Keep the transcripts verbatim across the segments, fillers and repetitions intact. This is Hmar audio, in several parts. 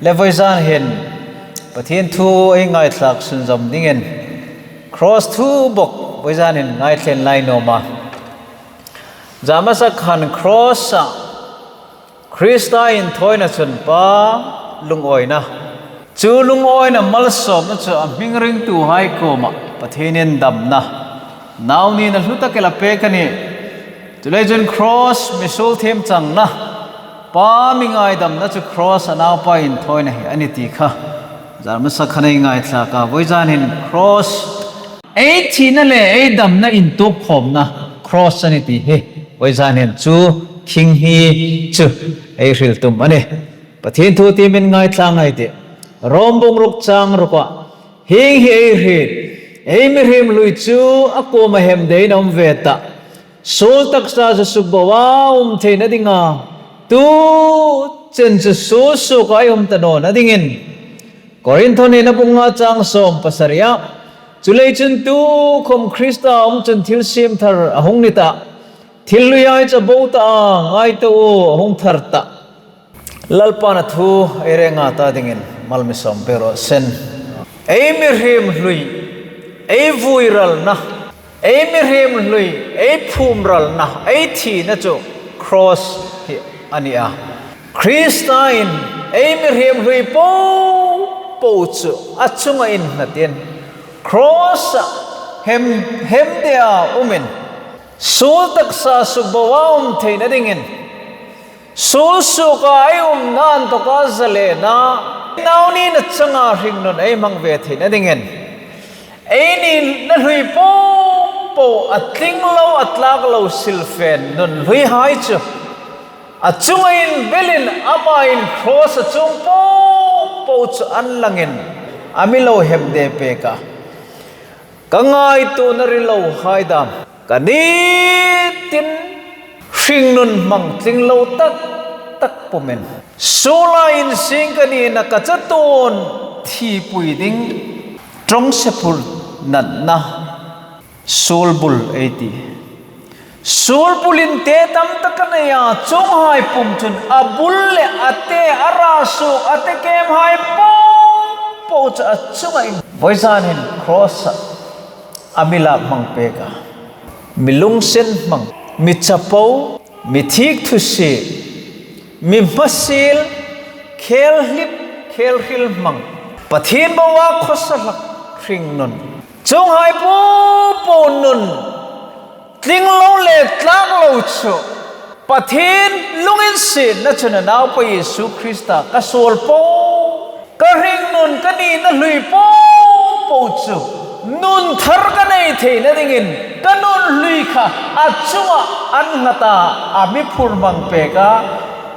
Le vawizan hin Pathien thu ei ngaithlak sunzawm dingin cross thu bawk vawizan hin ngaithlak lai naw maw. Zan hmasa khan cross-a Krista inthawina chun Pa lungawina, chu lungawina malsawmna chu a hming ringtuhai kuoma Pathienin damna, Nau nina hlu tak el a pek a nih. Chuleiin chun cross mi suol thiem changna, Pa mi ngaidamna chu cross-a Naupa inthawina hi a nih ti kha zan hmasa khan ei ngaithlak a, vawizan hin cross, ei thina le ei damna intuok khawmna cross a nih ti hi vawizan hin chu khing hi chu ei hril tum a nih. Pathien thu tiem ei ngaithla ngei ei tih. Rom bung ruk chang ruk-a hieng hi ei hriet, ei mihriem hlui chu a kuoma hemdein a um ve tah. Suol taksa chu sukboa um theina dinga tu chen chu suol suoka ei um ta nawna dingin. Korinth hnina bung nga chang sawm pasari-a, chuleiin chun tukhawm Krista a um chun thilsiem thar a hung ni tah. Thil hluihai chu a bo tah a, ngai ta u, a hung thar tah. Lalpan a thu ei rengna ta dingin mal mi sawm pek raw seh. Ei mihriem hlui, ei vui ralna, ei mihriem hlui, ei phum ralna, ei thina chu cross hi a nih a. Kristain ei mihriem hlui po po chu a chunga innghatin cross-a hem, hemdea umin, suol taksa sukboa um theina dingin, suol suoka ei umna inthawka zalena, Nau nina changa hringnun ei hmang ve theina dingin, ei nina hlui po po, a tling lo, a tlak lo silfen nun hluihai chu a chunga inbelin, amain cross-a chuong po po chu a langin a mi lo hemde pek a. Ka ngaituona ri lohai dam, ka nitin hringnun hmang tling lo tak tak pumin, suola insing ka nina ka chatuon thipui ding, ṭawngse phur natna, suol bul ei ti. Suol bulin te tam tak a nei a, chuonghai pum chun a bul le a te, a ra suok, a te kemhai po po chu a chunga in, vawizan hin cross-a a mi lak hmang pek a. Mi lunginsen hmang, mi chapo, mi thik thusie, mi hmasiel, khel hlip, khel hril hmang, Pathien boa khawsa hlak hringnun, chuonghai po po nun, tling lo le tlak lo chu Pathien lunginsietna chun a Naupa Isu Krista ka suol po, ka hringnun, ka nina hlui po po chu nun thar ka nei theina dingin ka nun hlui kha a chunga a innghat a, a mi phur hmang pek a.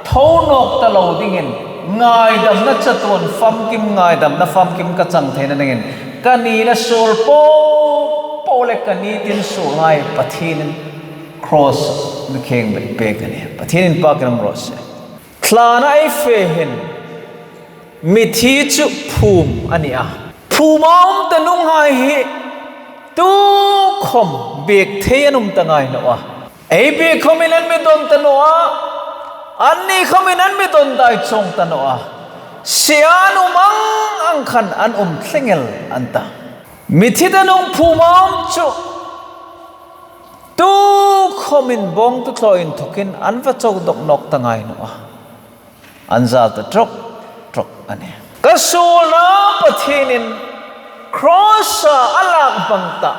Tho nawk ta lo dingin, ngaidamna chatuon famkim, ngaidamna famkim ka chang theina dingin, ka nina suol po po le ka nitin suolhai Pathienin cross-a mi kheng bet pek a nih. Pathien inpâkin um raw se. Thlana ei fe hin mithi chu phum a nih a. Phuma um ta nuhai hi tukhawm biek thei an um ta ngai naw a. Ei biek khawmin an mi don ta naw a, anni khawmin an mi don dai chuong ta naw a. Sia an um ang ang khan an um thleng el an ta. Mithi ta nuh phuma um chu tukhawmin bawngtuthlaw inthawkin an va cho dawk nawk ta ngai naw a. An zal ta trawk trawk a nih. Ka suolna Pathienin cross-a a lak hmang ta,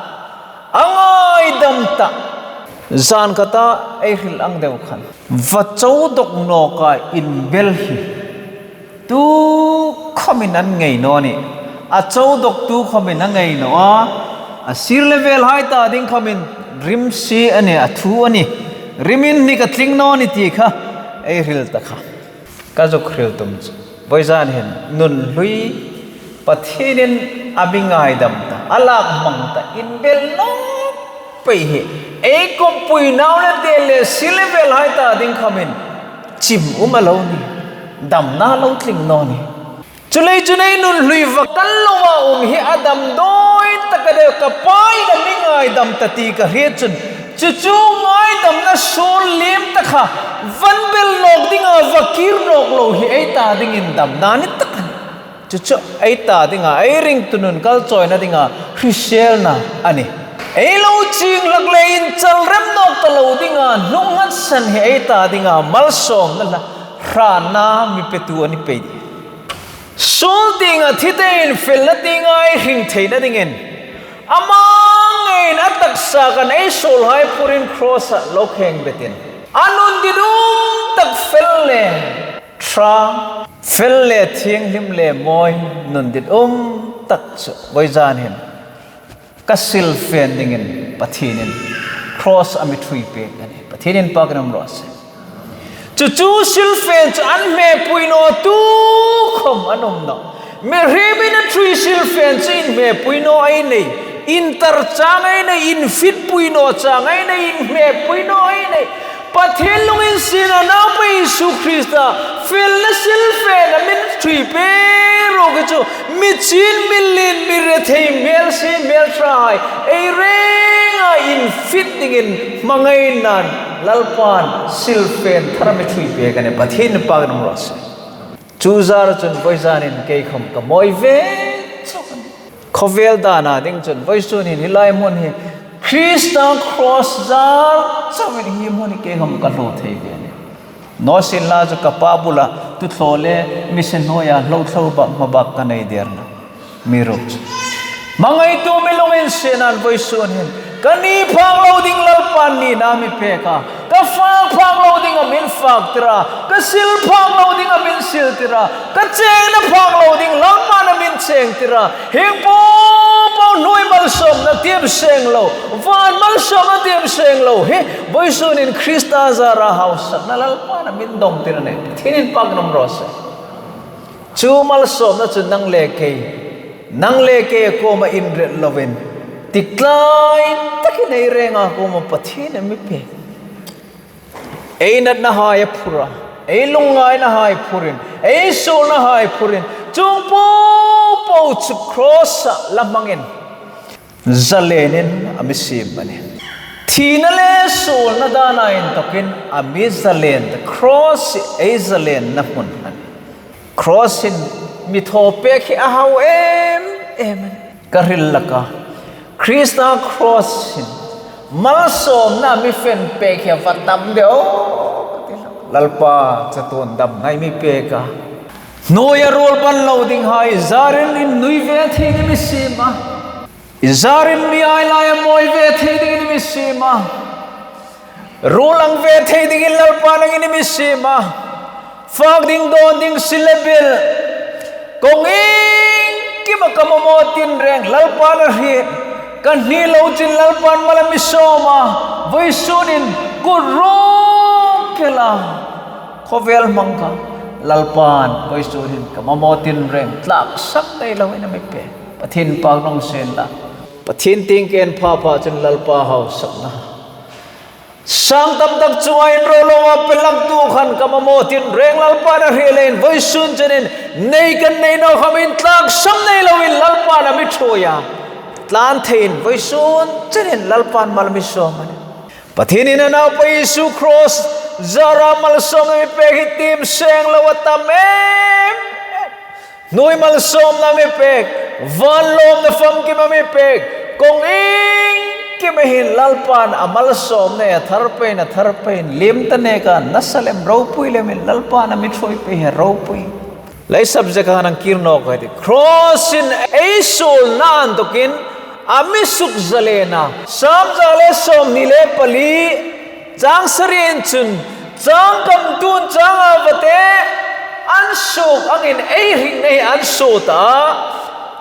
a ngaidam ta. Zan khata ei hril ang deu khan, va cho dawk nawka inbel hi tukhawmin an ngei naw a nih. A cho dawk tukhawmin a ngei naw a. A sir le velhai ta ding khawmin rim si a nih, a thu a nih. Rimin ni ka tling naw a nih ti kha ei hril ta kha. Ka zuk hril tum chu, vawizan hin nun hlui Pathienin a mi ngaidam ta, a lak hmang ta, inbel nawk pei hi ei kawppui nau le te le sir le velhai ta ding khawmin chim um a lo nih, damna lo tling naw nih. Chuleiin chun ei nun hlui va kal loa um hi a damdawi tak a nih, ka Pain a mi ngaidam ta ti ka hriet chun, chu chu ngaidamna suol liem ta kha, va inbel nawk dinga va kir nawk lo hi ei ta dingin damna ni tak. Chu chu ei ta dinga, ei ringtu nun kalchawina dinga hriselna a nih. Ei lo ching hlak le inchal rem nawk ta lo dinga hnunghat san hi ei ta dinga malsawmna hla, hranna mi petu a ni pei. Suol tienga thi tein felna tienga ei hring theina dingin ama ngeiin a taksa khan ei suolhai phurin cross-a lo kheng betin, a nun dit um tak fel le ṭha, fel le thienghlim le mawi nun dit um tak chu vawizan hin ka silfen dingin Pathienin cross-a mi ṭhuoi pek a nih. Pathien inpakna um raw se. Chu chu silfen chu an hmepui naw tu khawm an um nawh. Mihriemin a ṭhuoi silfen chu inhmepui naw ei nei, intar chang ei nei, infitpui naw chang ei nei, inhmepui naw ei nei. Pathien lunginsietna Naupa Isu Krista felna silfena min ṭhuoi pek ruok chu mi chin, mi lien, mi rethei, hmelsie, hmelṭhahai ei renga infit dingin hmangainain Lalpan silfen thar mi ṭhuoi pek a nih. Pathien inpakna um raw se. Chu zara chun vawizanin kei khawm ka mawi ve chawk a nih. Khawvel dana ding chun vawisun hin hi lai hmun hi Krista cross zar chauin hi hmun hi kei khawm ka hluo thei ve a nih. Naw sien la chu ka pa bula tu thlaw le mi se hnuoia hlo thlaw bak hma bak ka nei der nawh. Mi ruok chu hmangaituo mi lunginsietnain vawisun hin ka ni phak lo ding Lalpan nina mi pek a, ka fak phak lo ding a min faktir a, ka sil phak lo ding a min siltir a, ka chengna phak lo ding Lalpan a min chengtir a. Hieng po po hnuoi malsawmna tiem seng lo, van malsawmna tiem seng lo hi vawisunin Krista zara hausakna Lalpan a min dawngtir a nih. Pathien inpakna um raw se. Chu malsawmna chu nang le kei, nang le kei kuoma inrel loin, tiktlai takin ei renga kuoma Pathienin a mi pek. Ei natnahai a phur a, ei lungngainahai phurin, ei suolnahai phurin, chuong po po chu cross-a la hmangin zalenin a mi siem a nih. Thina le suolna dana inthawkin a mi zalen ta, cross ei zalenna hmun a nih. Cross-in mi thaw pek hi a hau em em a nih. Ka hril hlak a, Krista cross-in malsawmna a mi fe pek hi a va tam de aw ka ti hlak. Lalpa, chatuon dam ngai mi pek a. Hnuoia ruol pan lo dinghai zarin innui ve thei dingin mi siem a. Zarin mi ai laia mawi ve thei dingin mi siem a. Ruol ang ve thei dingin Lalpan a mi siem a. Fak ding, dawn ding, sil le bil, kong iengkima ka mamaw tinreng Lalpan a hriet. Ka hni lo chin Lalpan mal a mi sawm a. Vawisunin kut ruok kela khawvel hmang kha Lalpan vawisunin ka mamaw tinreng tlaksak nei loin a mi pek. Pathien inpakna um sien la. Pathien tieng ken pha pha chun Lalpa hausakna sang tam tak chunga inro loa pe hlaktu khan ka mamaw tinreng Lalpan a hriet leiin vawisun chenin nei kan nei naw khawmin tlaksak nei loin Lalpan a mi ṭhuoi a. Tlan theiin vawisun chenin Lalpan mal a mi sawm a nih. Pathienin a Naupa Isu cross zara malsawmna mi pek hi tiem seng lo a tam em em. Hnuoi malsawmna mi pek, van lawmna famkim a mi pek, kong iengkima hin Lalpan a malsawmna a thar peiin, a thar peiin, liem ta neka nasa lem, ropui lemin Lalpan a mi ṭhuoi pei hi ropui. Lai subject-a nang kir nawk hai ti. Cross-in ei suolna inthawkin a mi suk zalen a. Sam za le sawmhni le pali, chang sariin chun, changkam tun changa vate an suok angin ei hringna hi an suo ta.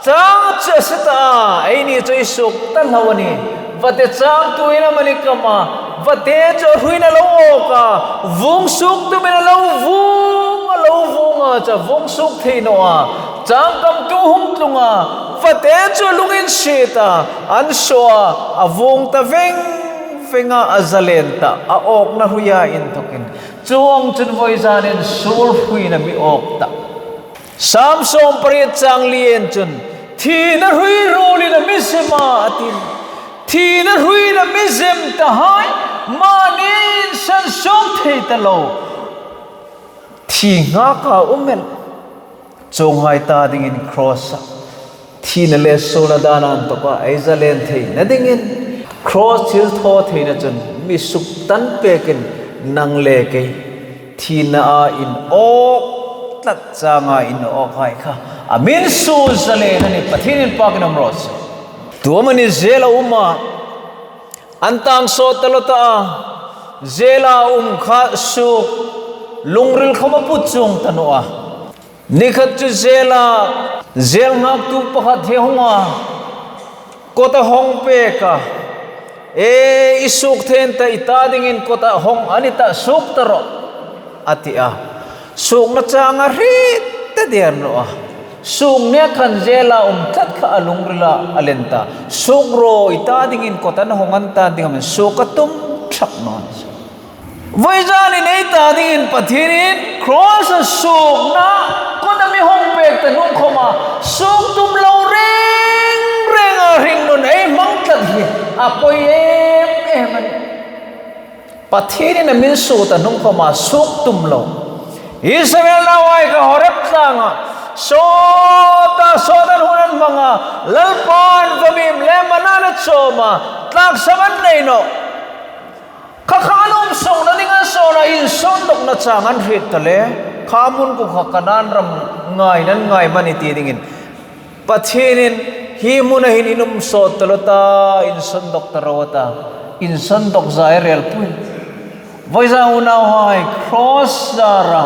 Chang chu a sie ta, eini chu ei suok ta hlak a nih. Vate changtuin amanih khawma vate chu a hruiin a lo awk a, vuong suok tumin a lo vuong, a lo vuong a, chu a vuong suok thei naw a. Changkam tu hung tlung a, vate chu a lunginsiet a, an suo a, a vuong ta veng veng a, a zalen ta, a awkna hruia inthawkin. Chuong chun vawizanin suol hruiin a mi awk ta. Sam sawmpariet chang lien chun, thina hrui ruolin a mi zem a, a ti. Thina hruiin a mi zem tahai, mani insan suok thei ta lo. Thi nghaka um el. Chuonghai ta dingin cross-a thina le suolna dana inthoka ei zalen theina dingin cross thilthawtheina chun mi suktan pekin nang le kei thina a inawk tlat changa inawkhai kha a min suo zalen a nih. Pathien inpakin um raw se. Tu amani zela um a, an tang sawt ta lo ta a, zela um kha suok lungril khawm a put chuong ta naw a. Ni khat chu zela, zel nghaktu pakhat hi a hung a, kawta hung pek a, e, i suok thei ta, i ta dingin kawta hung a ni ta, suok ta rawh, a ti a. Suokna chang a hriet ta der naw a. Suok nek khan zela um tlat kha a lungrila a len ta. Suok rawh, i ta dingin kawta hung an ta ding a, suok a tum thak naw a. Vawizanin ei ta dingin Pathienin cross-a suokna kawta mi hung pek ta hnung khawma suok tum lo reng renga hringnun ei hmang tlat hi a poi em em a nih. Pathienin a min suo ta hnung khawma suok tum lo. Israel nauhai kha Horeb tlanga sawta, sawta hun an hmang a, Lalpan vamim le mana an chawm a, tlak sam an nei nawh. Kha kha an um suokna ding an sawn a, insawndawkna chang an hriet ta le, kha hmun kuo kha Kanan ram ngaiin an ngai am a ni ti dingin Pathienin hi hmuna hin in um sawt ta lo ta, insawndawk ta ro a ta, insawndawk zai rel pui. Vawiza unauhai, cross zara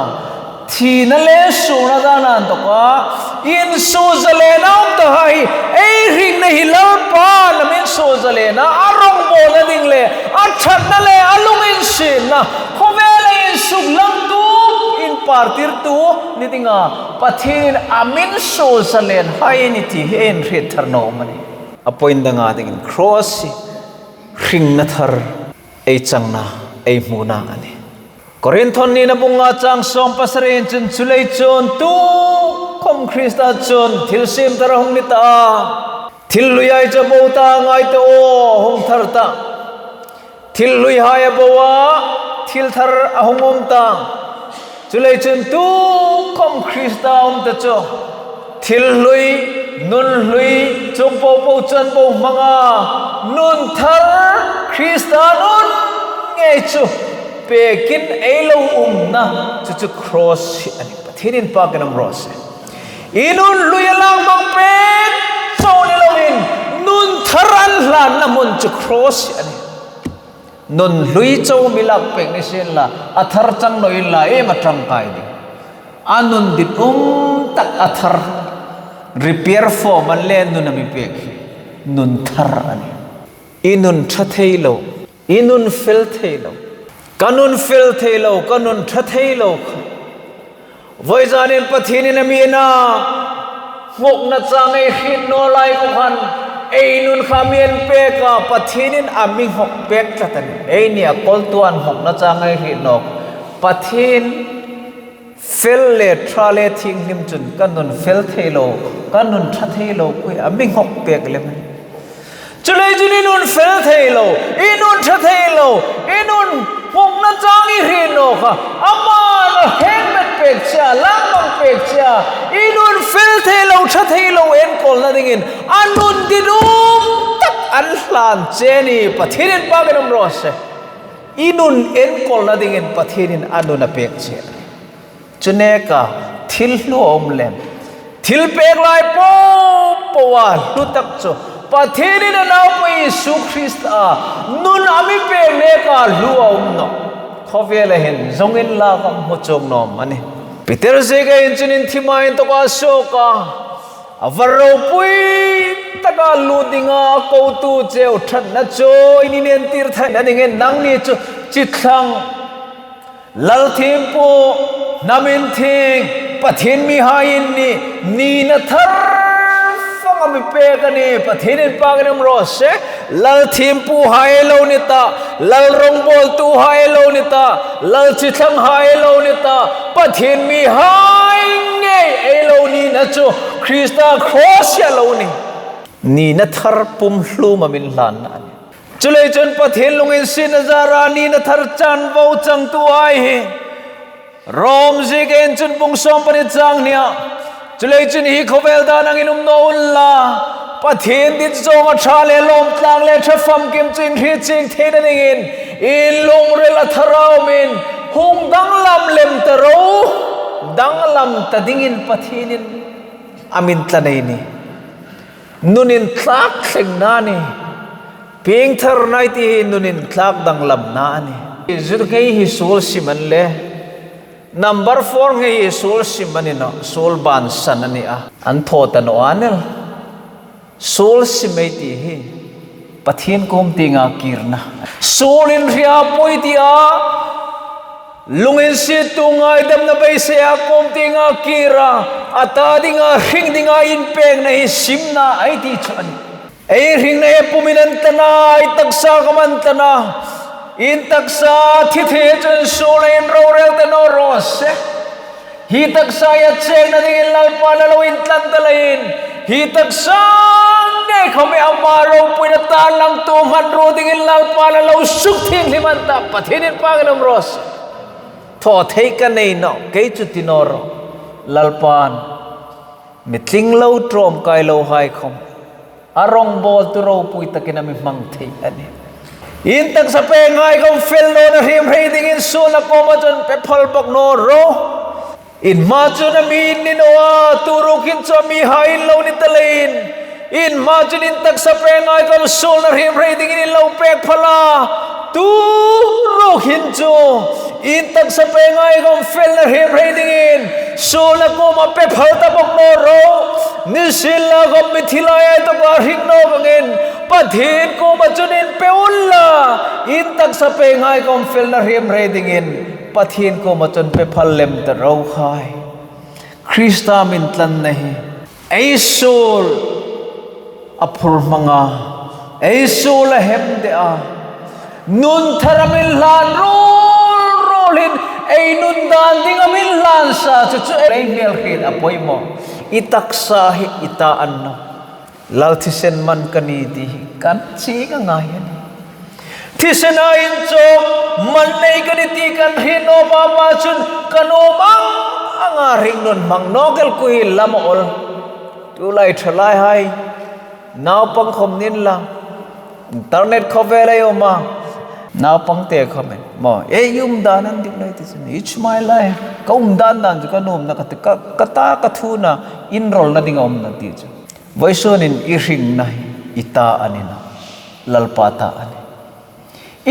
thina le suolna dana inthoka in suo zalen a um ta hai, ei hringna hi Lalpan a min suo zalen a, a rongbawlna ding le a ṭhatna le a lunginsietna, khawvela insuklang tu, inpartirtu ni dinga Pathienin a min suo zalen hai a ni ti hi ei hriet thar naw a nih. A point danga dingin cross hi hringna thar ei changna, ei hmuna a nih. Korinth nina bung nga chang sawm pasari chun, chuleiin chun tukhawm Krista chun thilsiem thar a hung ni ta a. Thil hluihai chu a bo ta, ngai ta aw, hung thar ta. Thil hluihai a bo a, thil thar a hung um ta. Chuleiin chun tukhawm Krista um ta chu thil hlui, nun hlui, chuong popo chu an bo hmang a. Nun thar, Krista nun ngei chu pekin ei lo umna chu chu cross hi a nih. Pathien inpakin um raw se. I nun hlui a lang hmang pek chau ni loin nun thar an hlanna hmun chu cross hi a nih. Nun hlui chau mi lak pek ni sien la, a thar chang naw inla, iem a ṭangkai ding. A nun dit um tak a thar, repair form an le nun a mi pek hi nun thar a nih. I nun ṭha thei lo, i nun fel thei lo, ka nun fel thei lo, ka nun ṭha thei lo kha. Vawizanin Pathienin a mi en a, nghawkna chang ei hriet naw lai kha khan, ei nun kha a mi en pek a, Pathienin a mi nghawk pek tlat a nih. Eini a kawltuan nghawkna chang ei hriet naw. Pathien fel le ṭha le thienghlim chun ka nun fel thei lo, ka nun ṭha thei lo kha a mi nghawk pek lem. Chuleiin chun i nun fel thei lo, i nun ṭha thei lo, i nun nghawkna chang i hriet naw kha, aman a heng met pek che a, lang hmang pek che a, i nun fel thei lo, ṭha thei lo enkawlna dingin a nun dit um tak an hlan che a nih. Pathien inpakin um raw se. I nun enkawlna dingin Pathienin a nun a pek che. Chu neka thil hlu a um lem. Thil pek lai popo a hlu tak chu Pathienin a Naupa Isu Krista nun a mi pek neka hlu a um nawh. Khawvela hin zong inla ka hmu chuong naw am a nih. Peter ziek ei chun in thima inthoka suok a, a var ropui taka lut dinga a kotu cheu ṭhatna chu in inentir theina dingin nangni chu chi thlang, lal thiempu, hnam inthieng, Pathien mihai in ni, nina thar fanga mi pek a nih. Pathien inpakin um raw se. Lal thiempuhai ei lo ni ta, lal rongbawltuhai ei lo ni ta, lal chi thlanghai ei lo ni ta, Pathien mihai ngei ei lo nina chu Krista cross-a lo nih. Nina thar pum hluma min hlanna a nih. Chuleiin chun Pathien lunginsietna zara nina thar chanvo changtuhai hi Rom ziek ei chun bung sawm pahni chang hnia, Chuleiin hi khawvel dan angin um naw unla, Pathien dit zawnga ṭha le lawm tlang le ṭha famkim chu inhrietchieng theina dingin, in lungrila tharau min hung danglam lem ta ro, danglam ta dingin Pathienin a mi tlan ei nih. Nun inthlak thlengna a nih. Piengthar nei ti hi nun inthlak danglamna a nih. Zut ngei hi suol sim a ni le. Number four ngei hi suol sim a ni naw, suol bansan a ni a. An thaw ta naw a ni el. Suol sim ei ti hi Pathien kuom tienga kirna. Suol inhrietpui ti a. Lunginsiettu ngaidamna beiseia kuom tienga kira, a ta dinga hring dinga inpekna hi simna ei ti chu a nih. Ei hringna hi pumin an tlan a, ei taksa khawm an tlan a. In taksa thi thei chun suol inrorel ta naw raw se. Hi taksa hi a chengna dingin Lalpan a lo intlan ta leiin, hi taksa ngei khawm hi ama ropuina tan lang tu hmangruo dingin Lalpan a lo sukthienghlim a ni ta, Pathien inpâkin um raw se. Thaw thei ka nei nawh, kei chu ti naw ro. Lalpan mi tling lo, ṭawmkai lo hai khawm a rongbawltu ropui takin a mi hmang thei a nih. In taksa pênghai khawm fel nawna hrim hrei dingin suolna kuoma chun pe phal bawk naw ro. In hma chun a mi ni naw a, tu ruok hin chu a mihai in lo ni ta leiin, in hma chun in taksa pênghai khawm suolna hrim hrei dingin in lo pêk phal a, tu ruok hin chu in taksa pênghai khawm felna hrim hrei dingin suolna kuoma pe phal ta bawk naw ro. Nisienlakhawm mithi lai ei tawka hring nawk angin Pathien kuoma chun in pe unla, in taksa pênghai khawm felna hrim hrei dingin Pathien kuoma chun pe phal lem ta ro khai. Krista mi tlanna hi ei suol a phur hmang a, ei suol a hem de a, nun thar a mi hlan ruol ruol hin ei nun dan ding a mi hlan sa chu chu ei hmel hriet a poimaw. I taksa hi i ta a ni nawh. Lal thisen man ka nih ti hi kan chieng a ngai a nih. Thisena inchawk man nei ka nih ti kan hriet naw pa pa chun kan um ang anga hringnun hmang nawk el, khuo hi lam a awl. Tulai ṭhalaihai naupang khawm ni inla, internet khawvel ei um a, naupangte khawm ei maw, ei um dan an dik naw ti chun, it's my life. Ka um dan dan chu ka nuomna ka ti, ka, ka ta ka thuna inrawlna ding a um naw ti chu. Vawisunin i hringna hi i ta a ni nawh, Lalpa ta a nih.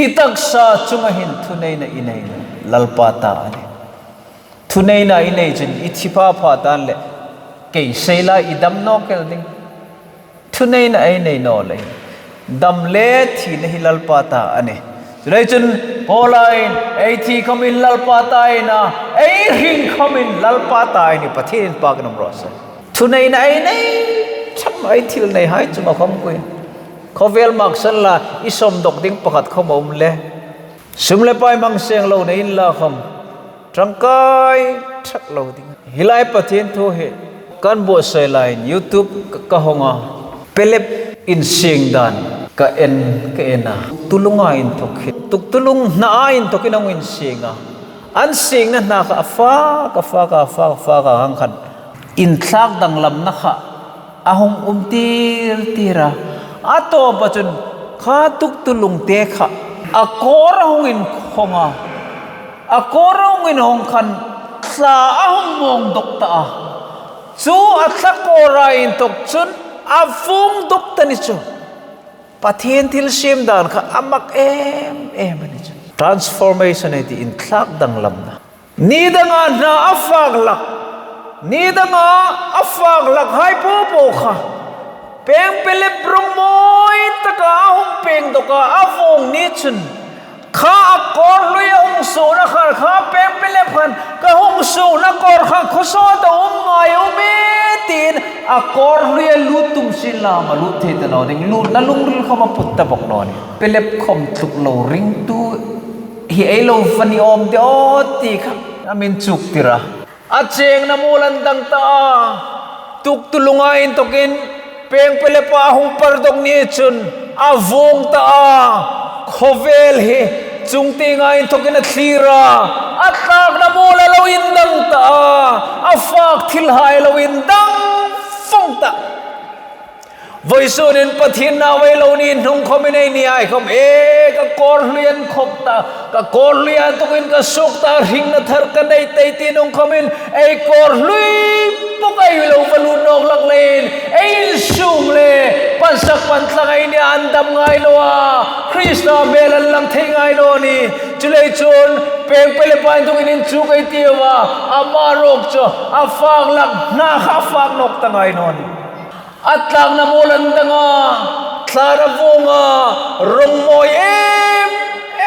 I taksa chunga hin thuneina i nei nawh, Lalpa ta a nih. Thuneina i nei chun i thi pha pha ta a ni leh, kei sei la i dam nawk el ding. Thuneina ei nei naw lei, dam le thina hi Lalpa ta a nih. Chuleiin chun Paula'n ei thi khawmin Lalpa ta ei na, ei hring khawmin Lalpa ta ei nih, Pathien inpâkin um raw se. Thuneina ei nei ṭhak naw, ei thil neihai chunga khawm khuoin. Khawvel maksan la i sawm dawk ding pakhat khawm a um le. Sum le pai hmang seng lo nei inla khawm, ṭangkai ṭhak lo ding. Hi lai Pathien thu hi kan buotsai laiin YouTube ka, ka hawng a. Pelep insieng dan ka en, ka en a. Tuklunga inthawk hi, tuklung hnaa inthawkin a hung insieng a. An siengna hna kha a fak, a fak, a fak, a fak a hang khan inthlak danglamna kha a hung um tir tir a. A tawpa chun kha tuklungte kha a kawr a hung inkhawng a. A kawr a hung inhawng khan thla a hung mawng dawk ta a. Chu a thla kawra inthawk chun a vuong dawk ta ni chu. Pathien thilsiem dan kha a mak em em a ni chu. Transformation ei ti, inthlak danglamna. Ni danga hna a fak hlak, ni danga a fak hlakhai po po kha peng pelep rawng mawi taka a hung peng dawk a, a vuong ni chun kha a kawr hlui a hung suokna khan, kha peng pelep khan ka hung suokna kawr kha khawsawta um ngai a um e tiin a kawr hlui a lut tum sien la, a lut thei ta naw ding, lutna lungril khawm a put ta bawk naw nih. Pelep khawm tluk lo ringtu hi ei lo va ni awm de aw ti kha a mi inchuktir a. A chengna mual an dang ta a. Tuklunga inthawkin peng pelepa a hung par dawk ni chun a vuong ta a. Khawvel hi chungtienga inthawkin a thlir a. A tlâkna muol a lo indang ta a, a fâk thilhai lo indang fung ta. Vawisun hin Pathien nau ei lo ni hnung khawmin ei ni hai khawm, e, ka kawr hlui an khawk ta, ka kawr hlui a tukin ka suok ta, hringna thar ka nei ta ei ti hnung khawmin ei kawr hlui bawk ei lo va lut nawk hlak leiin, ei insûng le pansak pantlang ei ni a, an dam ngai naw a, Krista hmêl an lang thei ngai naw nih. Chuleiin chun Pengpilip-in tukin inchuk ei tiu a, ama ruok chu a fâk hlak hna kha a fâk nawk ta ngai naw nih. A tlâkna muol an dang a, thlâr a vuong a, rawng mawi em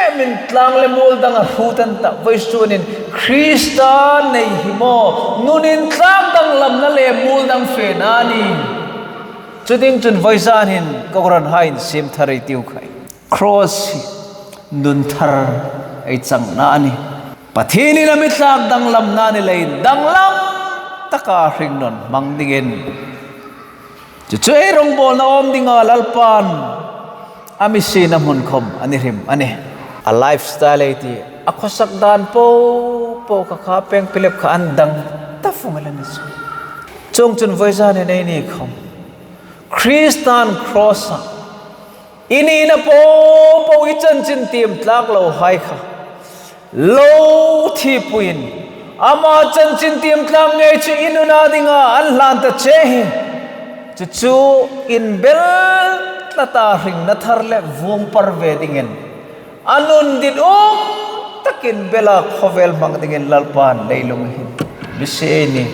emin tlâng le muol dang a hrût an ta. Vawisunin Krista nei hi maw, nun inthlâk danglamna le muol dang fena a nih. Chu ding chun vawizan hin kohranhai insiem thar ei tiu khai. Cross hi nun thar ei changna a nih. Pathienin a mi thlâk danglamna a ni leiin danglam taka hringnawn hmang dingin, chu chu ei rawngbâwlna awm dinga Lalpan a mi siena hmun khawm a ni hrim a nih. A lifestyle ei ti, a khawsak dân po po kha kha Pengpilip kha an dang ta fung el a ni chu. Chuongchun vawizan hin ei ni khawm Kristan cross-a i nina po po, i chanchin tiem tlâk lohai kha lo thi puiin, ama chanchin tiem tlâk ngei chu i nuna dinga an hlân ta che hi, chu chu inbel tlata hringna thar le vuong par ve dingin, a nun dit um takin bela khawvêl hmang dingin Lalpan leilung hin mi sie a nih.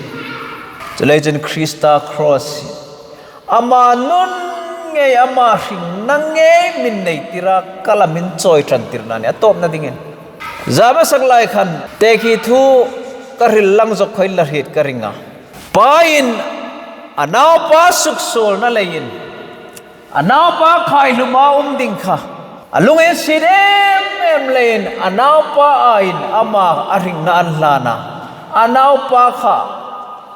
Chuleiin chun Krista cross hi ama nun ngei, ama hringna ngei min nei tir a, ka la min chawi ṭan tirna a nih, a tawpna dingin. Zâ hmasak lai khan tekhi thu ka hril lang zuk khawm la hriet ka ring a. Pain a naupa suksuolna leiin a naupa khaihluma um ding kha a lunginsiet em em leiin a naupa aiin ama a hringna an hlân a. A naupa kha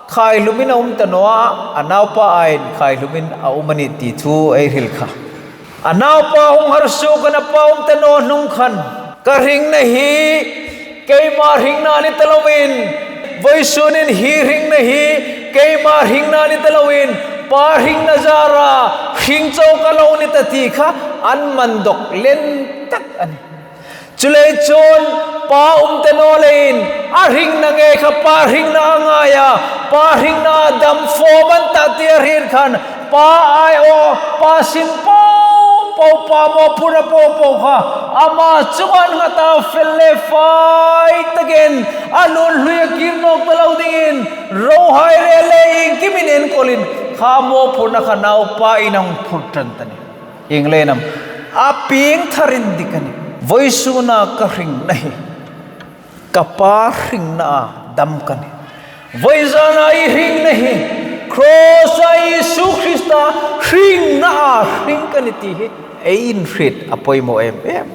khaihlum in a um ta naw a, a naupa aiin khaihlum in a um a nih ti thu ei hril kha. A naupa hung harsa khan a pa um ta naw hnung khan, ka hringna hi keima hringna ni ta loin, vawisunin hi hringna hi keima hringna ni ta loin, Pa hringna zâra hring chau ka lo ni ta ti kha an man dawk len tak a nih. Chuleiin chun Pa um ta naw leiin a hringna ngei kha Pa hringna a ngai a, Pa hringna dam fawm an ta ti a hriet khan, Pa ai aw, Pa sin po po, Pa mawphurna po po kha ama chunga an nghat a, fel le fai takin a nun hlui a kîr nawk ta lo dingin, rohai le le iengkimin enkawlin kha mawphurna kha naupain a hung phur ṭan ta a nih. Ieng leiin am, a piengthar indik a nih. Vawisuna ka hringna hi ka Pa hringnaa dam ka nih. Vawizana i hringna hi cross-a Isu Krista hringnaa hring ka nih ti hi ei inhriet a poimaw em em.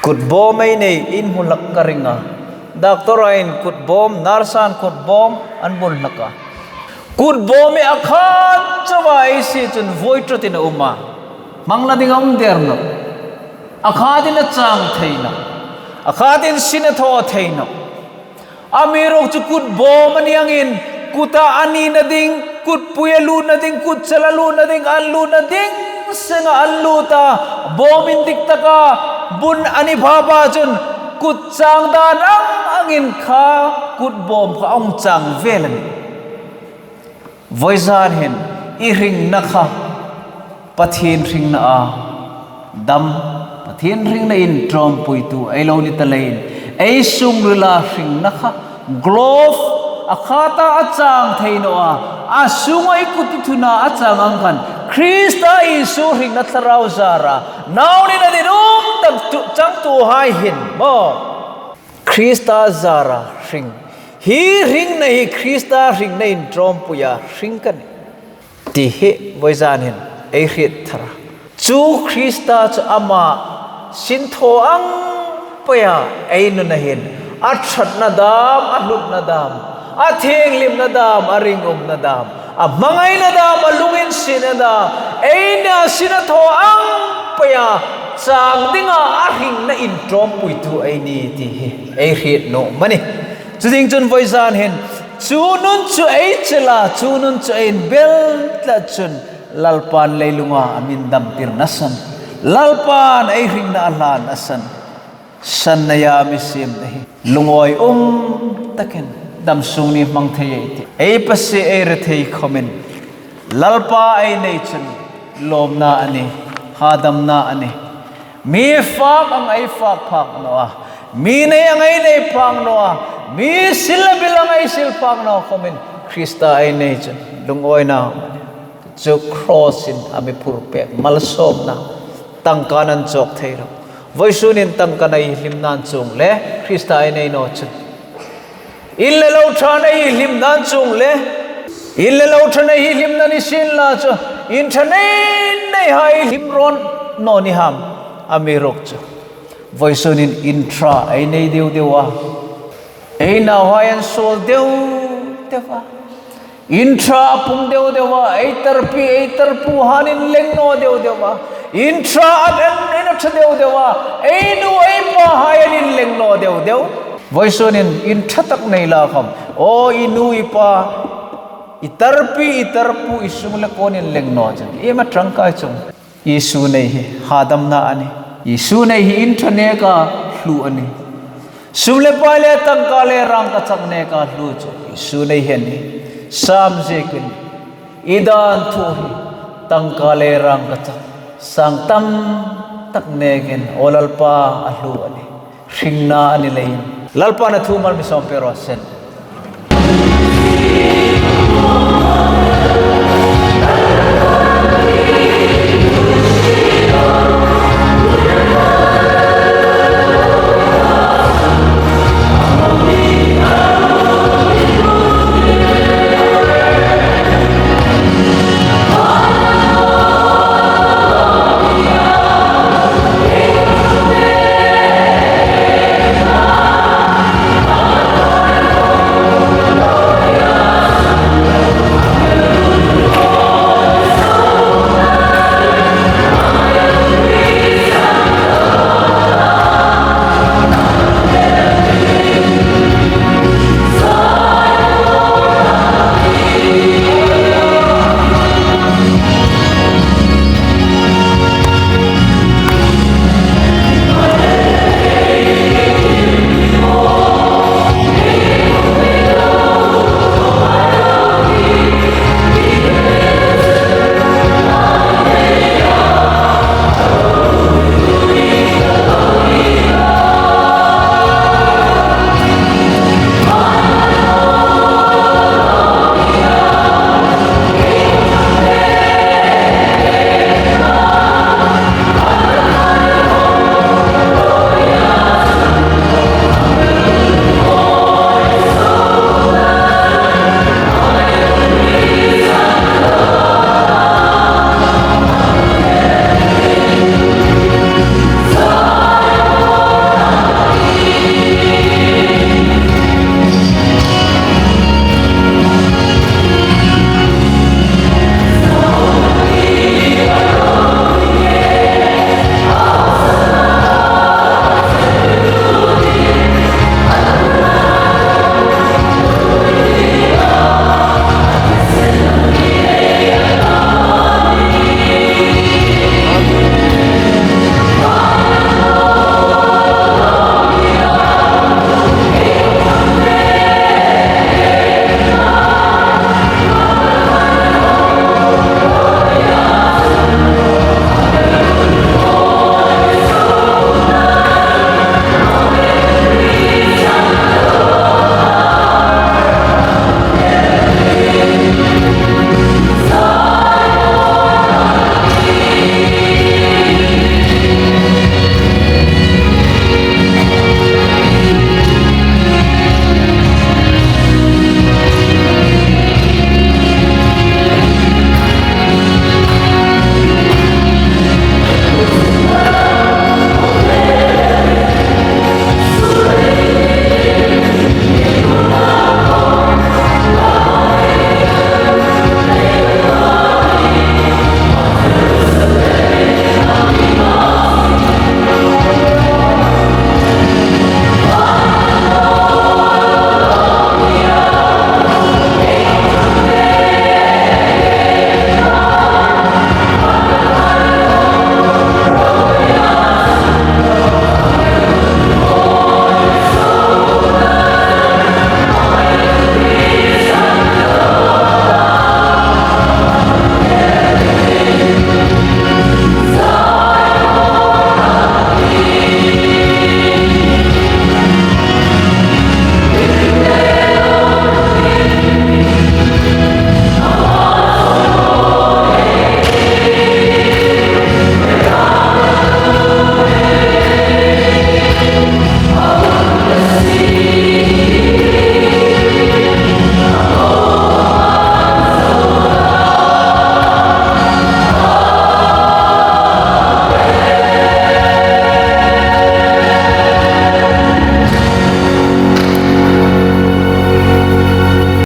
Kut bawm ei nei in hmu hlak ka ring a. Doctor-in kut bawm, nurse-in kut bawm an bun hlak a. Kut bawm hi a khat chauha ei sie chun vuoi ṭatin a um a. Hmang la ding a um der nawh. A khatin a chang thei nawh. A khatin sin a thaw thei nawh. Amiruokchu kut bawm a ni angin, kuta a nina ding, kutpui a lutna ding, kutchal a lutna ding, an lutna ding senga an lut a, bawm indik taka bun a ni pha pha chun, kut chang dân ang angin kha kut bawm kha a hung chang vel a nih. Vawizan hin i hringna kha Pathien hringnaa dam, Pathien hringna inṭawmpuitu ei lo ni ta leiin, ei sungrila hringna kha glove a khata a chang thei naw a, a sunga i kut i thuna a chang ang khan Krista Isu hringna thlarau zara nau nina dit um tak tu, changtuhai hin maw, Krista zara hring. Hi hringna hi Krista hringna inṭawmpuia hring ka nih ti hi vawizan hin ei hriet thar a. Chu Krista chu ama sinthaw ang peia ei nuna hin a ṭhatna dam, a hlutna dam, a thienghlimna dam, a ringumna dam, a hmangaina dam, a lunginsietna dam, eini a sin a thaw ang peia Sâng dinga a hringna inṭawmpuitu ei ni ti hi ei hriet naw am a ni. Chu ding chun vawizan hin chu nun chu ei chel a, chu nun chu ei inbel tlat chun Lalpan leilunga a mi damtirna san, Lalpan ei hringna a hlan a san, san neia mi siem te hi lungawi um takin dam sung ni hmang thei ei tih. Ei pasie ei rethei khawmin Lalpa ei nei chun lawmna a nih, hadamna a nih. Mi fak ang ei fak phak naw a, mi nei ang ei nei phak naw a, mi sil le bil ang ei sil phak naw khawmin Krista ei nei chun lungawina a nih. Chu cross-in a mi phur pek malsawmna, tangka'n an chawk thei lo. Vawisunin tangka nei hlimna an chuong le Krista ei nei naw chun, in le lo ṭha nei hlimna an chuong le, in le lo ṭha nei hi hlimna ni sien la chu, in ṭha nei nei hai hlim rawn naw ni ham, amiruokchu vawisunin in ṭha ei nei deu deu a, ei nauhai an suol deu deu a, in ṭha a pung deu deu a, ei tarpi ei tarpuhai'n inleng naw deu deu a, in ṭha a, in, in a ṭha deu deu a, ei nu ei pahai an inleng naw deu deu. Vawisunin in ṭha tak nei la khawm, aw i nu i pa, i tarpi i tarpu, i sung le kuoin inleng naw chun, iem a ṭangkai chuong? Isu nei hi hadamna a nih. Isu nei hi in ṭha neka hlu a nih. Sum le pai le tangka le rangkachak neka hlu chu Isu nei hi a nih. Sam ziekin i dan thu hi tangka le rangkachak, sang tam tak nekin aw Lalpa a hlu a nih. Hringna a ni leiin Lalpan a thu mal mi sawm pek raw seh.